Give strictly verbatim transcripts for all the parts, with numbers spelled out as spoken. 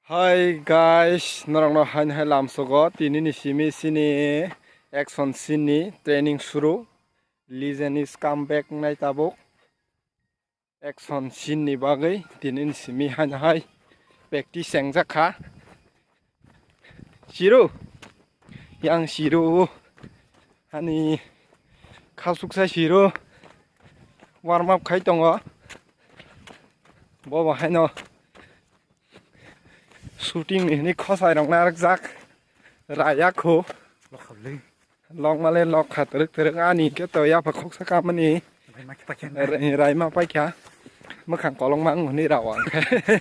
Hi guys, norokno hain hai lamsogo tini ni simi sini action scene ni training suru. Legend is come back nai tabuk. Action scene ni bagwi tini ni simi hain hai practice sengjak kha. Siru, yang siru, hani khasuksa siru warm up khai tongo. Bo bo haino shooting ni hwnwi khosai rok narwkjak raya kho. Lokha bwlwi. Lokma le lokha twrwk twrwk ani khe to yapha khoksa kamani. Raima khe pakya. Ra-, raima paikha. Mwkhang kolokma wng hwnwi rao ang khe.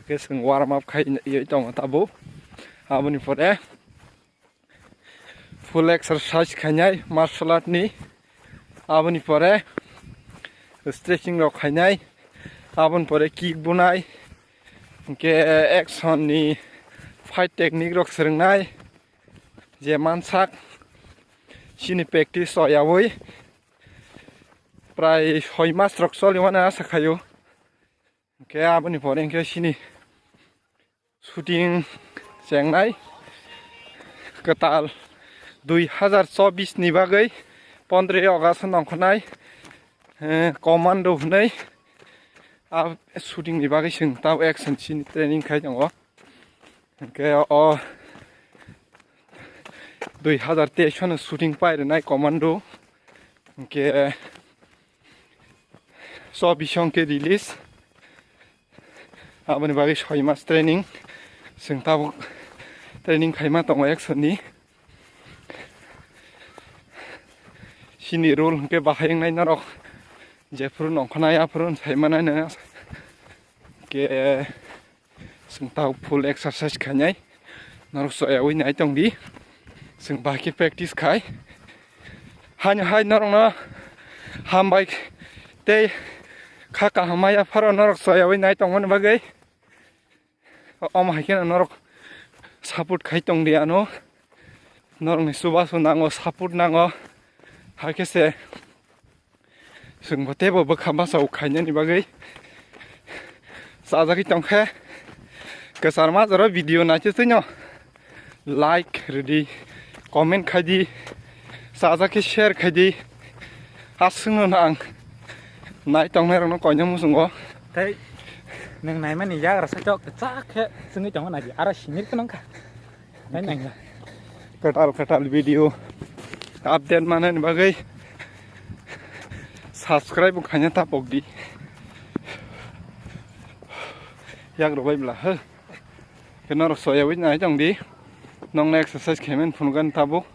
Khe chwng warm up khai yoi tongo tabuk. Aboni pore full exercise khainai martial art ni. Aboni pore stretching rok khainai. Aboni pore kick bunai. Hwnkhe action ni fight technique rok swrwngnai. Je mansak chini practice oyawi prai soi mas rok choli mano asa khaio. Hwnkhe aboni pore hwnkhe chini shooting chengnai kwtal dui hazar chobis ni bagwi pondroi August nongkhornai, eh, commando hwnwi a shooting ni bagwi chwng tamo action scene ni training khai tongo. Hwnkhe o dui hazar teis no shooting pai rwnai commando. Hwnkhe chobis hwnkhe release. Aboni bagwi soi mas training. Chwng tabuk training khaima tongo action ni. Chini role hwnkhe bahai wngnai norok. Jephuru nongkhornai aphuru sai manai nai. Hwnkhe Chwng tabuk full exercise khainai. Norok soyawi nai tong di. Chwng bahai khe practice khai. Haino hai norokno hambai tei kha kaham maya pharo norok soyawi nai tongmani bagwi. Omo hai kheno norok support khai tong di ano. Norokni chubachu nango, support nango. Hai khe se Chwngbo teibo bwkha bwsao khainani bagwi chajagwi tongkhe. Kwchar majaro video naitwi twino like rwdi, comment khaidi, chajakhe share khaidi. Aswkno ang nai tongnairokno koinai muchungo. Tei nwng naimani yagra saitok kwchak khe chwngwi tongo naidi, aro sinir khe nongkha. Kwtal kwtal video update manani bagwi subscribe bo khaina ta pokdi. Yak rw bai bla he. Khe norok soyawi nai tong di. Nongno exercise khaimani phunukani tabuk.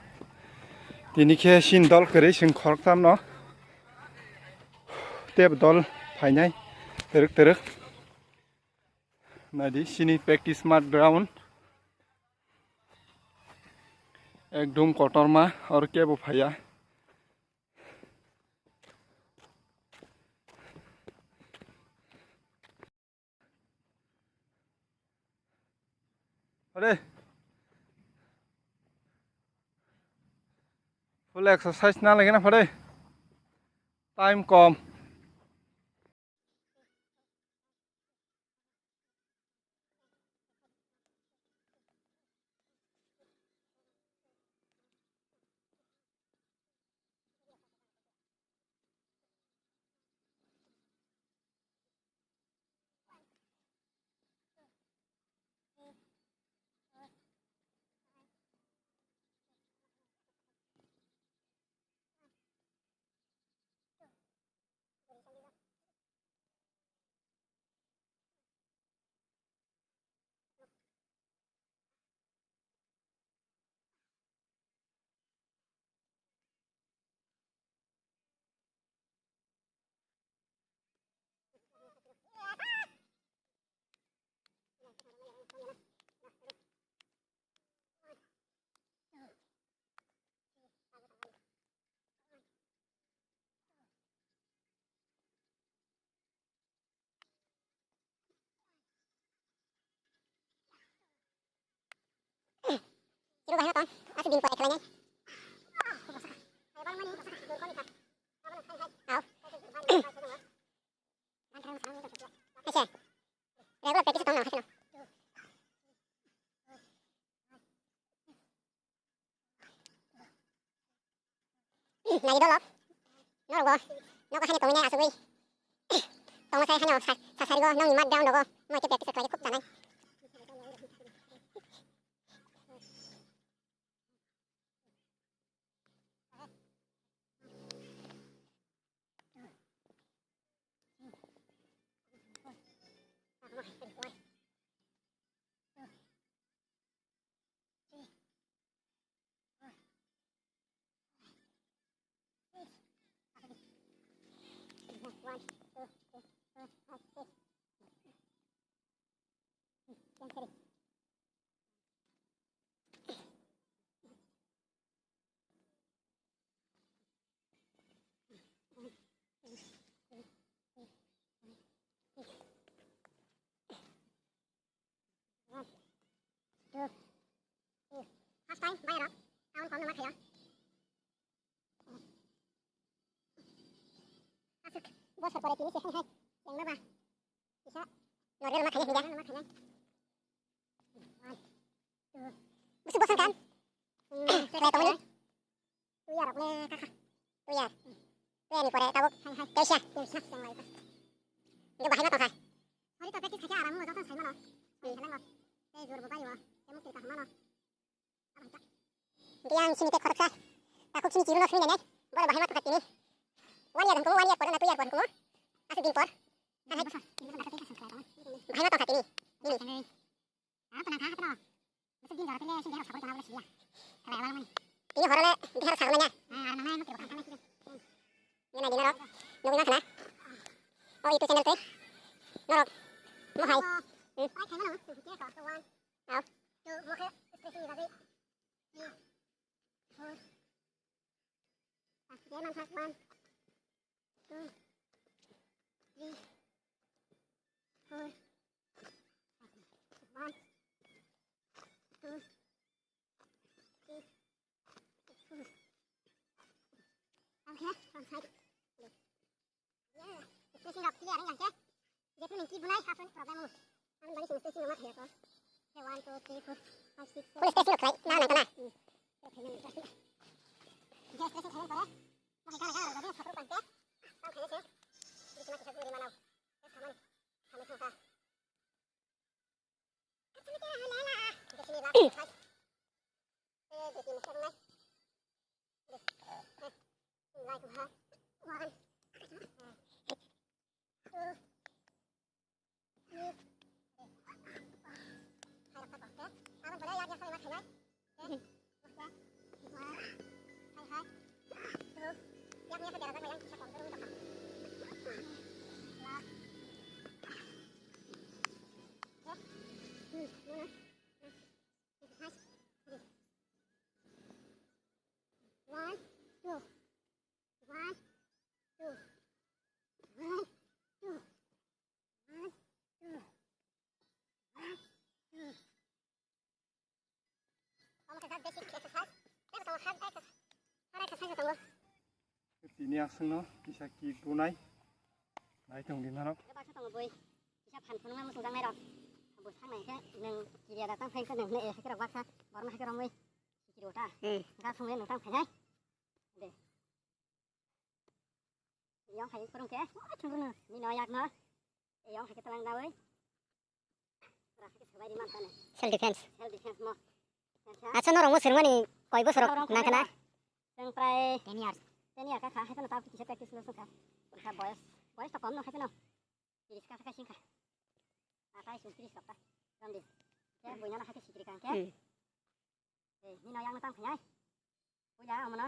Tini khe sin dol kwrwi chwng khoroktham no. Tei bo dol phainai twrwk twrwk. Naidi sini practice mat ground. Ekdom kotorma, oro kebo phaiya. Pare. Full exercise na lagi na pare. Time kom. Chiro bahai ton, aswk din pore khlainai. Au. Acha. Regular practice tong nang haino. Nai dolok. Norok bo. Nogo hani tongwi nai asugwi. Tongma sai hani sa sa sarigo nongni mat down rogo. Mo te practice khlai khub tanai. One, two, three, four, five, six. One, three. One, two, three. First time, bai rok. Ang kono ma khayo. Asuk, bosor pore tini se hai hai. Yang na ba? Isa. Normal ma khayo, ya. Normal ma khayo. One, two. Busu bosor kan? Hmm, kaya tong ni. Tuyarok le kakha. Tuyar. Tuyar ni pore tabuk. Hai, hai. Teisa. Teisa, yang lain. Itu bahaya tongkha. Hari to practice khaja aram mo joto sai mano. Sai mano. Tei jor bo bai wo. Tei mukti kaham mano. Abang tak. Dia ang sini tek khoroksa. Takuk sini chiru lo sini nene. Bolo bahaya tongkha tini. One year hungkumu, one year pore na two year pore hungkumu. Asu din por. Hai, hai. Bahaya tongkha tini. Tini. Ang to nangkha hapno. Bwswk din jora tele sing jero sakori tongma bole siya. Kala wala mani. Tini horo le bihar sakna nya. Ah, ar nangnai mukti bwkhang thangnai sini. Nina dinaro. Nugui ma khna. O YouTube channel tei. Norok. Mo hai. Hmm. Ai khaima no. Tei ko one. Au. To mo khe spacing ni bagwi. Three. Four. Ah, dia man sak one. Two, three, four, one, two, three, four. Okay, from side. Yeah, spacing rok clear wngkha khe. Jephru nini key bunai, haphru problem wng. Ang bani sini spacing rok ma khaya ko. Khe one, two, three, four, five, six, seven. Full spacing rok khlai, na nang kana? Hmm. Khe khlai nang. Khe spacing khlai nang pore. Mo khe gana gana rok, jodi saphru pante. Tang khlai se. Bisi ma kisa guri manau. Khe samani. Samani thang kha. Khe sini la. Khe sini la. Khe bisi mo khe nai. Khe. Khe. Lai ko ha. One. Two. One, two. One, two. One, two. One, two. One, two. Omo khe basic exercise. Tei tongo hard exercise. Hard exercise tongo. Tini aswkno kisa kick bunai. Nai tong di norok. Baksa tongo bui. Kisa phan phunukma muchungjaknai rok. Bo saknai khe nwng kiriya da tang phai khe nwng hwnwi hai khe rok baksa borokno hai khe romwi sikiri ota. Hmm. Ga songwi nwng tang phainai. De. Yong hai phurung khe, o chungrung ni no yak no. Yong hai khe talang dawi. Pura hai khe sabai di man tane. Self defense. Self defense mo. Acha. Acha, norok mo swrwngmani koi bosor nang khna? Chwng prai ten years. Ten year ka kha, hai phano ta kisa practice lo sung kha. Kha boyos, boyos to kom no hai phano. Tiris ka kha sing kha. Atai sung tiris ka ta. Ram di. Khe buina no hai khe sikiri kang khe. Hmm. Eh, nino yang no tang phai ai. Puila omono.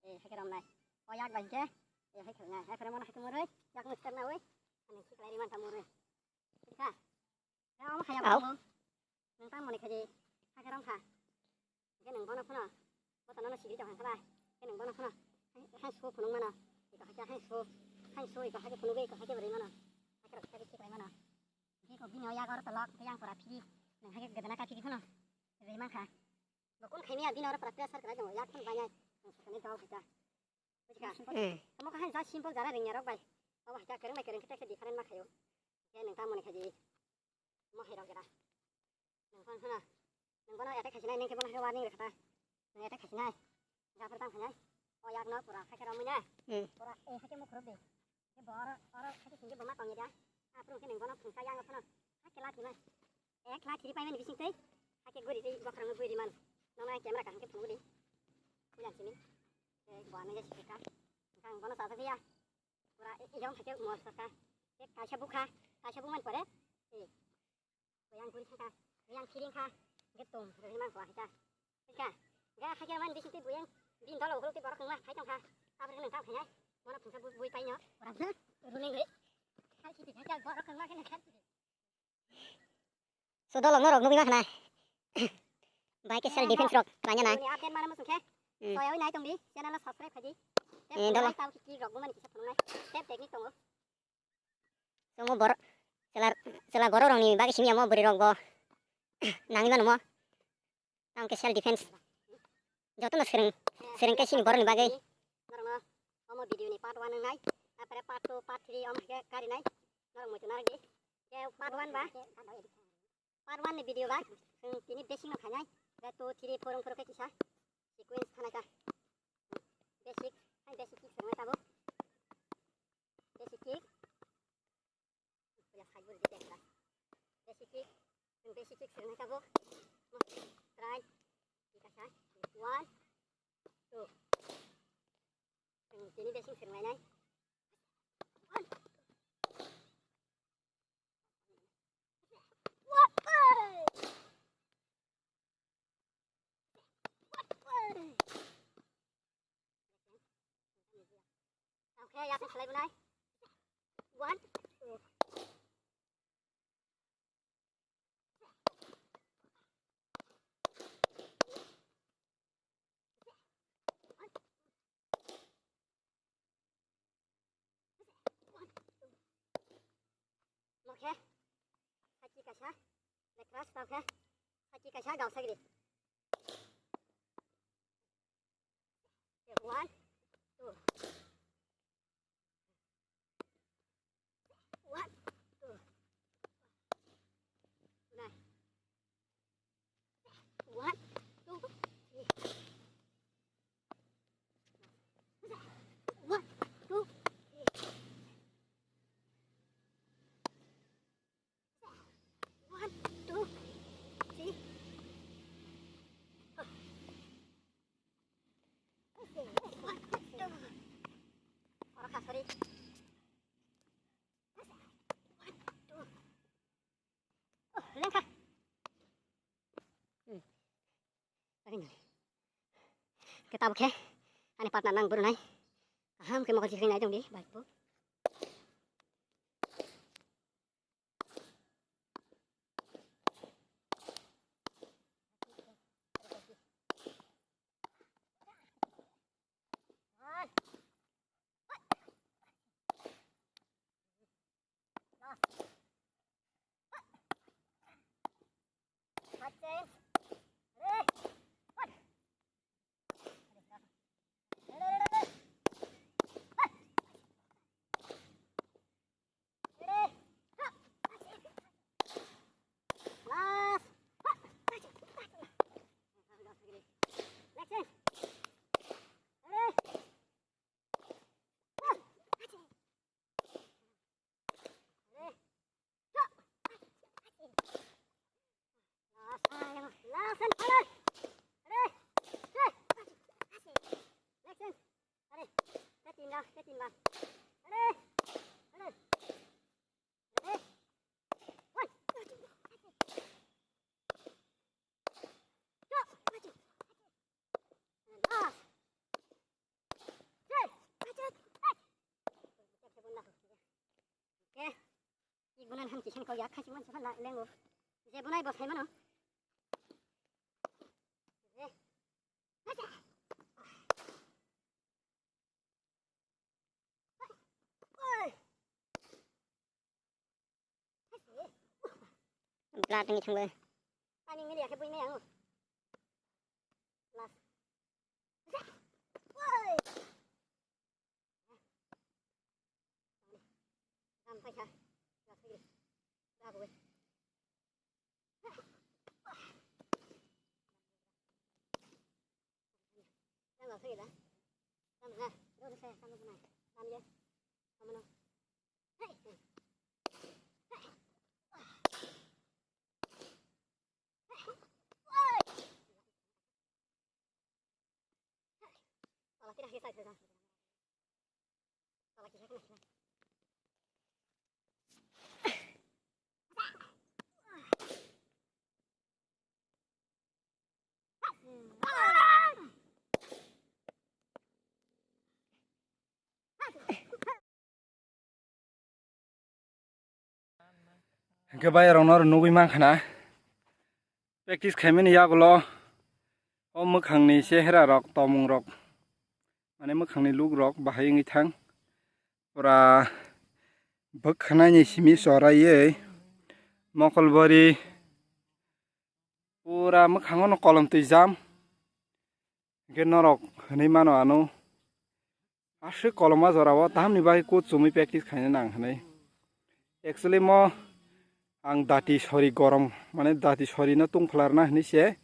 Eh, hai khe romnai. O yak bai khe. Eh, hai khe romnai. Hai khe romno hai khe murui. Yak muster na ui. Ani khiklai ri man ta murui. Kha. Ya omo khaya. Au. Bo. Nang tang mone khaji. Hai khe rom kha. Khe nang bono phano. Bo tano no sigri jong khala. Khe nang bono phano. Hai, hai su phunung mano. Iko hai khe hai su. Hai su iko hai khe phunugwi iko hai khe bwrwi mano. Hai khe rok khiklai mano. Khe ko bini o yak oro tolok. Khe yang pora phiri. Nang hai khe gedana ka phiri phano. Rwi man kha. Bo kun khaimya bini oro pura pressure kwlai tongo, yak phano bainai. Ang sakani gao haita. Bujikha? Hmm. Omo khe hain ja simple jara ringya rok bai. Obo haita kereng bai kereng khe tei khe different ma khaio. Khe nwng tamo ni khaji. Mo hai rok jera. Nwng phano hwna. Nwng bono attack khaisinai, nwng khe bono khe warning rwkha ta. Nwng attack khaisinai. Japhar tang khainai. O yakno pura hakhe romwi na. Hmm. Pura e hakhe mukhuruk de. Khe bo oro, oro hakhe singkhe bo ma tongya da. Aphuru khe nwng bono phungsa yango phano. Hakhe lathi ma. Ek lathi ri paimani bising tei. Hakhe guri tei bokhorokno bui ri mano. Nono camera kaham khe phunuk di. Puila simi. Tei bo ano ya sikha. Ang bono sa sa ya. Pura e, e jong hakhe mo sa sa. Ek kaisa bukha. Kaisa bumani pore. E. Buyang guri thangkha, buyang thiring kha, hingke tong rwui mankha hai ta. Kha, ga hakhe man bising tei buyang bin dolo ukuluk tei borok wngma hai tongkha. Aboni nang tang khainai, mono phungsa bui, bui paino, ora bwswk ruling rwi. Hai khiti hai ta borok wngma khe nang kha. So dolo norok nugui ma khna. Bai khe self defense rok khlai na. Bini update mana muchung khe. Hmm. Soyawi nai tong di, channel no subscribe khai di. Eh, dolo. Tei tau ki ki rok bo mani kisa phunuknai. Tep technique tongo. Chwngno bor-, chwla, chwla borok rokni bagwi simi amo bwrwi rok bo nangwi mano mo. Tamo khe self defense. Jotono swrwng, swrwng khe chini borokni bagwi. Norokno omo video ni part one wngnai, apore part two, part three omo khe karinai. Norok muitu narwk di. Khe part one ba. Part one ni video ba, chwng tini basic no khainai, je two, three, four wng phuru khe kisa sequence khanai ta. Basic, hai basic kick swrwngnai tabuk. Basic kick. Puila side buri di ekla. Basic kick, chwng basic kick swrwngnai tabuk. Try. Kick asa. One, two. Chwng tini basic swrwnglainai. One. Okay, yakni khlai bunai. One, two. Mokhe. Haki kaisa. Lekra stokhe. Haki kaisa gausagri. One, two. One, two. Nine. One, two, three. One, two, three. One, two, three. One, two. Oro kha, sorry. One, two. Oh, lengkha. Hmm. Lagi nih. Kita oke. Ani partner nang buru nai. Kaham khe mokol sikri nai dong di, bike bu. Ibunan ham kisan kau yak khasi man sifan lengo. Je bunai bosai mano. Je. Oi. Bla tini thangbo. Ani ngeli akhe bui maya ang. Last. Woi. Ram paisa. Last lagi. Last lagi. Ram last lagi dah. Hwnkhe bayarokno oro nugwi mankha na, practice khaimani yagulo o mwkhangni chehera rok, tomung rok, mane mwkhangni look rok bahai wngwi thang. Pura bwkhanaini simi choraiwi mokol bori pura mwkhango no kolom twi jam. Hwnkhe norok hwnwi mano ano, aswk koloma jorao tamni bagwi kuchumwi practice khaina nang hwnwi. Actually mo ang dati sori gorom, mane dati sori no tungphlarna hwnwi se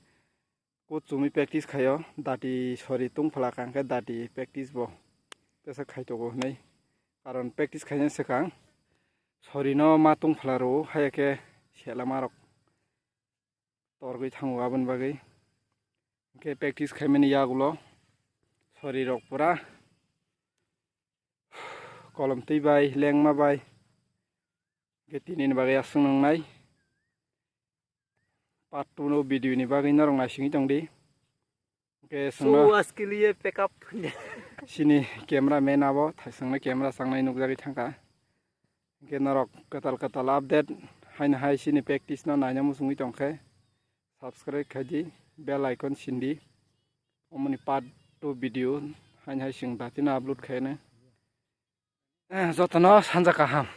kuchumwi practice khaio. Dati sori tungphla kha hwnkhe dati practice bo tesa khaitogo hwnwi, karon practice khaina swkang sori no ma tungphla rwo, haya khe sela marok torgwi thango aboni bagwi. Hwnkhe practice khaimani yagulo sori rok pura kolom twi bai, lengma bai. Hwnkhe tinini bagwi aswk nangnai. Part two no video ni bagwi norok naisingwi tongdi. Hwnkhe So, chwngno आज के लिए pack up. Chini camera man abo, thai chwngno camera changnai nukjagwi thangkha. Hwnkhe norok kwtal kwtal update haino hai chini practice no naina muchungwi tongkhe, subscribe khaidi, bell icon sindi. Omoni part two video haino hai chwng datino upload khaino. Eh, jotono sanja kaham.